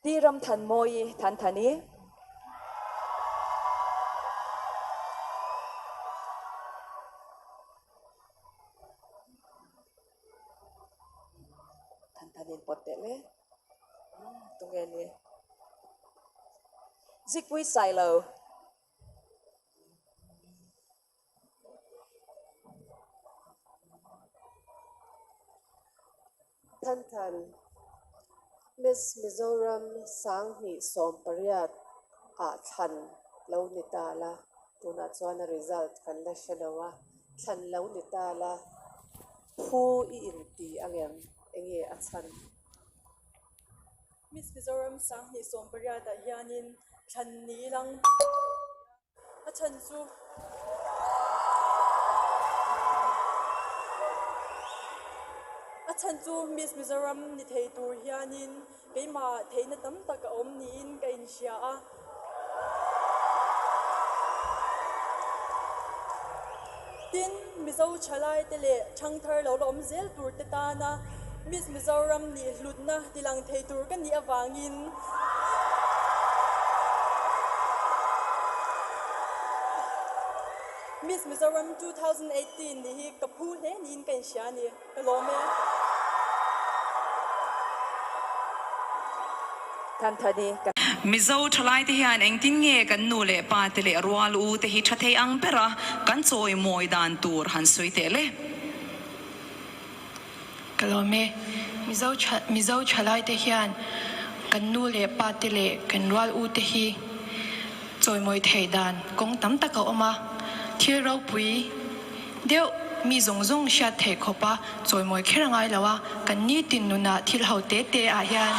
Pi Ramthanmawii Thanthani. Thanthanin pawt teh le. Tunge ni? Zikpui Sailo. Thanthan, Miss Mizoram 2018 ah thlan lo ni ta la, tunah chuan a result kan la hre lo a, thlan lo ni ta la, phu i inti angem? Enge a chhan? Miss Mizoram 2018 ah hianin thlan ni lang A chhan chu A chhan chu Miss Mizoram ni thei tur hianin keimah theihna tam tak a awm niin ka inhria a. Tin, Mizo thalai te leh thangthar lo la awm zel tur te tana Miss Mizoram nih hlutna tilang thei tur ka nih avangin Miss Mizoram 2018 nih hi ka phu hle niin ka inhria a ni. Ka lawm e. Thanthani ka. Mizo thalaite hian engtin nge kan nu leh pa te leh rual u te hi tha thei ang bera kan chawimawi dan tur han sawi teh le. Ka lawm e. Mizo tha Mizo thalaite hian kan nu leh pa te leh kan rual u te hi chawimawi theih dan kawng tam tak a awm a, thil ropui deuh mi zawng zawng hriat theih khawpa chawimawi kher a ngai lo a, kan nitin nunah thil ho te te ah hian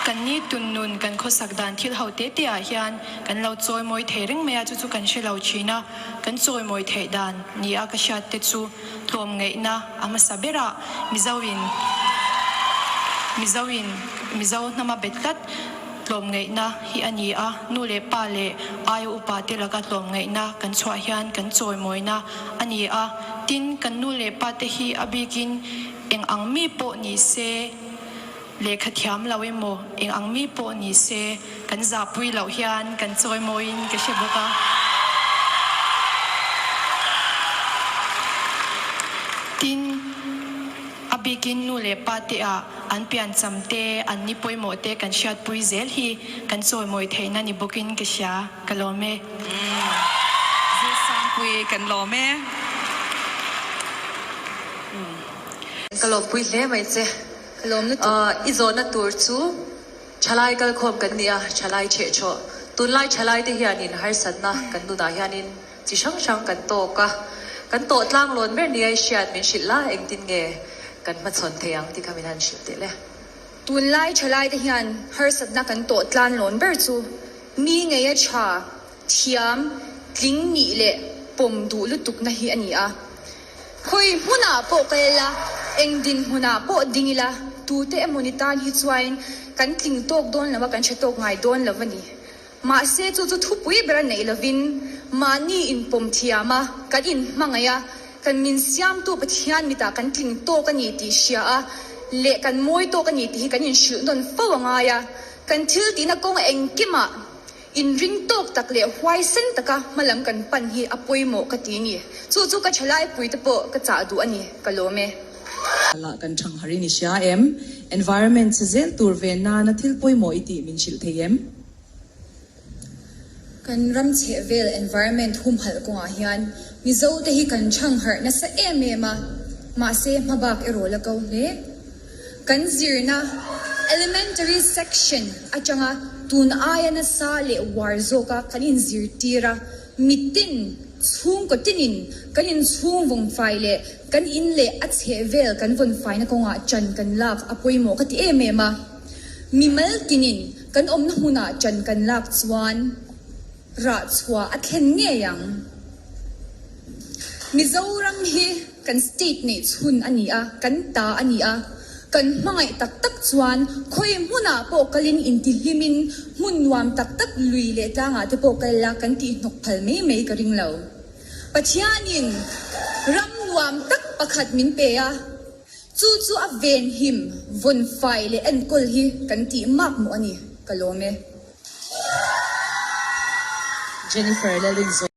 kan nitun nun kan khawsak dan thil ho te te ah hian kan lo chawimawi thei reng mai a, chu chu kan hre lo thin a, kan chawimawi theih dan ni a ka hriat te chu tlawmngaihna a hmasa berah Mizoin Mizoin Mizo hnama bet tlat Tlawmngaihna hi a ni a, nu leh pa leh aia upa te laka tlawmngaihna kan chhuah hian kan chawimawina a ni a. Tin, kan nu leh pa te hi a bikin eng ang mi pawh ni se, lehkha thiam lo emaw eng ang mi pawh ni se kan zahpui loh hian kan chawimawiin ka hre bawk a. Tin, a bikin nu leh pa te ah An piancham te, an ni pawimawh te kan hriatpui zel hi kan chawimawi theihna ni bawkin ka hria, ka lawm e. Zir Sangpui kan lawm e. Ka lawmpui hle mai che. Ka lawm lutuk. I zawhna tur chu thalai kalkhawm kan ni a, thalai chhehchhawh. Tunlai thalai te hianin harsatna kan nunah hianin chi hrang hrang kan tawk a, kan tawh tlang lawn ber nia i hriat min hrilh la, engtin nge kan hmachhawn thei ang tih kha min han hrilh teh le. Tunlai thalai te hian harsatna kan tawh tlan lawn ber chu mi ngeia tha, thiam, tling nih leh pawm duh lutukna hi a ni a. Khawi hmunah pawh kal ila, eng dinhmunah pawh ding ila, tute emaw ni tan hi chuain kan tling tawk dawn lo a, kan hre tawk ngai dawn lo a ni. Mahse chu chu thupui ber a neih lovin mahni inpawm thiam a, kan inhmangaih a, kan min siamtu Pathian mitah kan tling tawk a ni tih hria a leh kan mawi tawk a ni tih hi kan inhrilh nawn fo a ngai a. Kan thil tihna kawng engkimah inring tawk tak leh huaisen taka hmalam kan pan hi a pawimawh ka ti ni. Chu chu ka thalaipui te pawh ka chah duh a ni, ka lawm e. Lah kan thang harin i hria em? Environment chhe zel tur ve nana thil pawimawh i tih min hrilh thei em? Kan ram chhehvel environment humhalh kawngah hian Mizo te hi kan chhang harh nasa em em a, mahse hmabak erawh la ko hle. Kan zirna elementary section atanga tun aia nasa leh uar zawka kan inzirtir a, mitin chhungkaw tinin kan inchhung vawnfai leh kan in leh a chhehvel kan vawnfaina kawngah chan kan lak a pawimawh ka ti em em a. Mimal tinin kan awmna hmunah chan kan lak chuan rah chhuah a thlen ngei ang. Mizoram hi kan state neih chhun a ni a, kan ta a ni a, kan hmangaih tak tak chuan khawi hmunah pawh kalin intihlimin hmun nuam tak tak lui leh tlangah te pawh kal la kan tihhnawk phal mai mai ka ring lo. Pathianin ram nuam tak pakhat min pe a. Chu chu a venhim, vawn fai leh enkawl hi kan tih mak mawh a ni, ka lawm e. Jennifer Lalrinzuala.